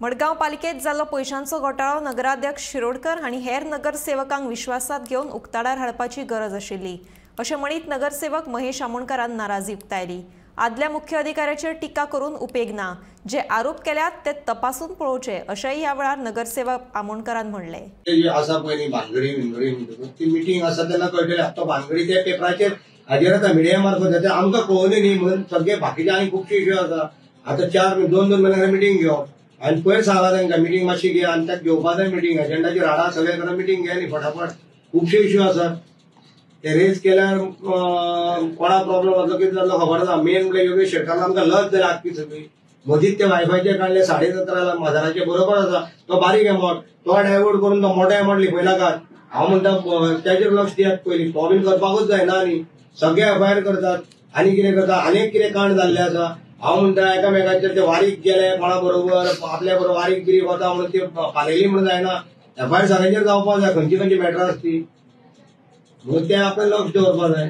मडगांव पालिकेत जाल्लो पयशांचो घोटाळो नगराध्यक्ष शिरोडकर हांणी हेर नगरसेवकांक विश्वासात घेवन उक्ताडार हाडपाची गरज आशिल्ली अशें म्हणीत नगरसेवक महेश आमोणकारान नाराजी उक्तायली। आदल्या मुख्य अधिकाऱ्याचेर टिका करून उपेग ना, जे आरोप केल्यात ते तपासून पळोवचे अशेंय ह्या वेळार नगरसेवक आमोणकारान म्हणलें। आसा पळय भानगडी विनगडी ती मिटींग आसा तेन्ना कळटलें। आतां भानगडी त्या पेपराचेर हाजेर आतां मिडिया मार्फत आमकां कळोवनी न्ही म्हणून सगळे बाकीचे आनी खुबशे इश्यू आसा। आतां 4 2 2 म्हयन्या मिटींग घेवप आनी पयर सांगला तांकां मिटींग मातशी घे आनी ताका घेवपा जाय मिटींग एजेंडाचेर हाडा सगळे कडेन मिटींग घे न्ही फटाफट। खुबशे इश्यू आसात ते रेज केल्यार कोणा प्रॉब्लम जातलो कितें जातलो खबर आसा। मेन म्हणल्यार योगेश शेटकारान आमकां लज जाली आख्खी सगळी मदींच ते वायफायचे काडले 17.5 हजाराचे बरोबर आसा तो बारीक एमावंट तो डायवर्ट करून तो मोठो एमावंट लिपयनाकात। हांव म्हणटा ताचेर लक्ष दियात पयलीं, तो बीन करपाकूच जायना न्ही सगळे एफआयआर करतात आनी कितें करता आनी कितें कांड जाल्लें आसा। हांव म्हणटा एकामेकाचेर ते वारीक गेले कोणा बरोबर आपल्या बरोबर वारीक बिरीक वता म्हणून ते पालयली म्हणून जायना, एफआयआर सगळ्यांचेर जावपाक जाय खंयची खंयची मॅटरां आसती म्हणून ते आपणें लक्ष दवरपाक जाय।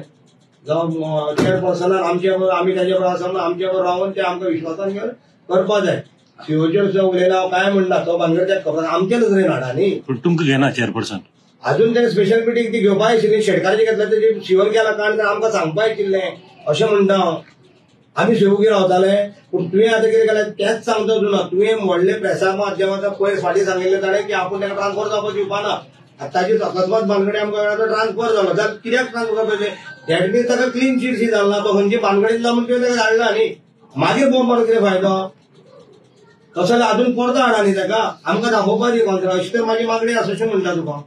जावं चेअरपर्सनान आमचे बरोबर आमी ताजे बरोबर आसा म्हणून आमचे बरोबर रावन ते आमकां विश्वासान घेवन करपाक जाय। सीओचेर सुद्दां उलयला हांव कांय म्हणना तो भानगड ताका खबर आमचे नजरेन हाडा न्ही। पूण तुमकां घेना चेअरपर्सन अजून ते स्पेशल मिटींग ती घेवपाक आशिल्ली शेटकाराचे घेतल्या तेजे शिवर गेला कारण आमकां सांगपाक आशिल्लें अशें म्हणटा हांव। आमी सेवकी रावताले पूण तुवें आतां कितें केलें तेंच सांगता तुला। तुवें व्हडले प्रेसा माध्यमाचो पयर फाटीं सांगिल्लें ताणें की आपूण ताका ट्रान्सफर जावपाक दिवपा ना। आतां ताजी अकस्मात भानगडी आमकां कळ्ळें ट्रान्सफर जालो जाल्यार कित्याक ट्रान्सफर करपाचें that means ताका क्लीन चीट शी जाल ना तो खंयची भानगडीन ना म्हणून तुवें ताका धाडला न्ही मागीर बोंब मारून कितें फायदो तसो जाल्यार अजून परतो हाडा न्ही ताका आमकां दाखोवपाक दी कॉन्ट्रॅक्ट अशी तर म्हाजी मागणी आसा अशें म्हणटा तुका।